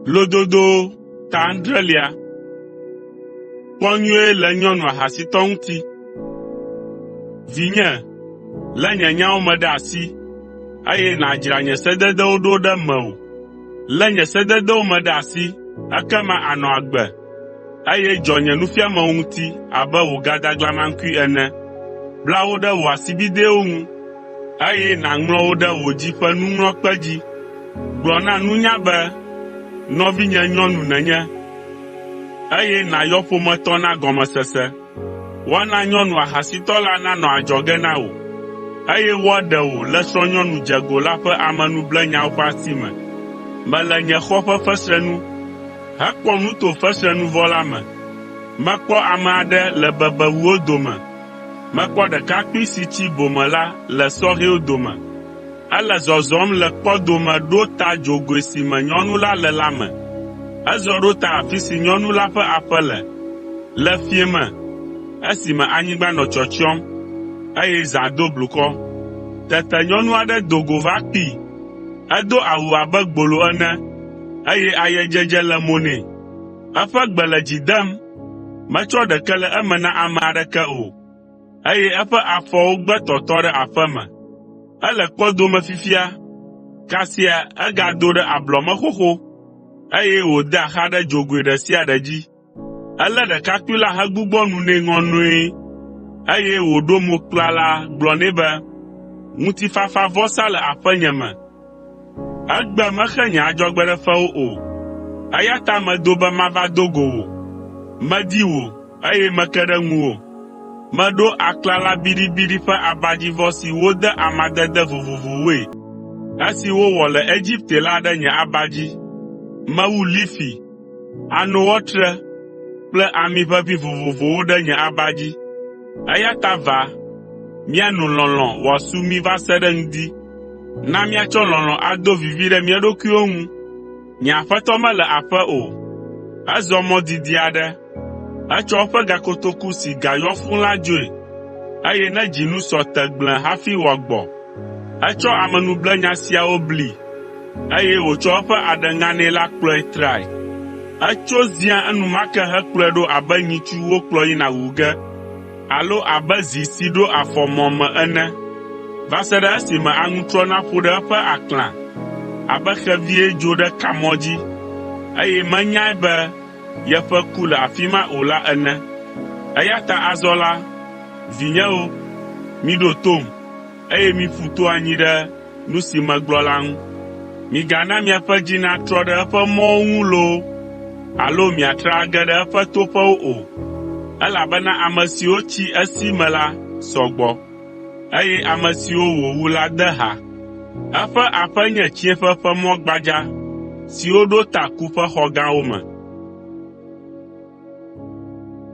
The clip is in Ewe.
Lododowo ta adrelia. Kpɔ nyuie le nyɔnu ahasitɔ ŋuti. Vinye, lé nye nyawo me ɖe asi, eye nàdzra nye sededewo ɖo ɖe mewò. Lé nye sededewo me ɖe asi ekema ànɔ agbe, eye dzɔ nye nufiamewo ŋuti abe wò gadaglamakui ene. Bla wo ɖe wò asibidɛwo ŋu, eye nàŋlɔ wo ɖe wò dzi ƒe nuŋlɔkpe dzi. Gblɔ na nunya be, “Nɔvinye nyɔnu nènye,” eye nàyɔ ƒometɔ na gɔmesese. Woana nyɔnu ahasitɔ la nanɔ adzɔge na wò, eye woaɖe wò le srɔ̃nyɔnu dzego la ƒe amenublenyawo ƒe asi me. Mele nye xɔ ƒe fesre nu hekpɔ nu to fesrenuvɔ la me. Mekpɔ ame aɖe le bebewuwo dome. Mekpɔ ɖekakpui si tsi bome la le sɔhɛwo dome. Ele zɔzɔm le kpɔdome ɖo ta dzogoe si me nyɔnu la le la me. Ezɔ ɖo ta afi si nyɔnu la ƒe aƒe le, le fiẽ me, esime anyigba nɔ tsyɔtsyɔm, eye zã do blukɔ. Tete nyɔnu aɖe do go va kpee. Edo awu abe gbolo ene, eye ayedzedze le mo nɛ. Eƒe gbe le dzi dem, metsɔ ɖeke le eme na ame aɖeke o, eye eƒe afɔwo gbe tɔtɔ ɖe aƒe me. Ele kpɔdome fifia, kasia egado ɖe ablɔ me xoxo, eye wòdea xa ɖe dzogoe ɖe sia ɖe dzi. Elé ɖekakpui la hegbugbɔ nu nɛ ŋɔnɔe, eye wòɖo mo kplalaa gblɔ nɛ be, “Ŋutifafavɔsa le aƒenye me. Egbe mexe nye adzɔgbeɖefewo o, eya ta medo be mava do go wò. Medi wò, eye meke ɖe ŋuwò. Meɖo aklala biɖibiɖi ƒe abadzivɔ si wode amadede vovovowoe, esi wowɔ le Egipte la ɖe nye aba dzi. Mewu lifi, anowɔtre kple ami ʋeʋĩ vovovowo ɖe nye aba dzi. Eya ta va, míano lɔlɔ̃ wòasu mí va se ɖe ŋdi. Na míatsɔ lɔlɔ̃ ado vivi ɖe mía ɖokuiwo ŋu. Nye aƒetɔ mele aƒe o. Ezɔ mɔ didi aɖe. Etsɔ eƒe gakotoku si ga yɔ fũu la dzoe, eye ne dzinu sɔ tegblẽe hafi wòagbɔ. Etsɔ amenublenya siawo blee, eye wòtsɔ eƒe aɖe ŋanɛ la kplɔe trae. Etso zia enumake hekplɔe ɖo abe nyitsu wokplɔ yina wu ge alo abe zi si ɖo afɔ mɔ me ene, va se ɖe esime aŋutrɔ naƒo ɖe eƒe aklã abe xevie dzo ɖe kamɔ dzi, eye menyae be yeƒe ku le afi ma o la ene. Eya ta azɔ la, vinyewo, miɖo tom, eye miƒu to anyi ɖe nu si megblɔ la ŋu. Migana miaƒe dzi natrɔ ɖe eƒe mɔwo ŋu loo alo miatra age ɖe eƒe toƒewo o, elabena ame siwo tsi esi me la sɔ gbɔ, eye ame siwo wòwu la de ha. Eƒe aƒe nye tsiẽƒe ƒe mɔ gbadza siwo ɖo ta ku ƒe xɔ gãwo me.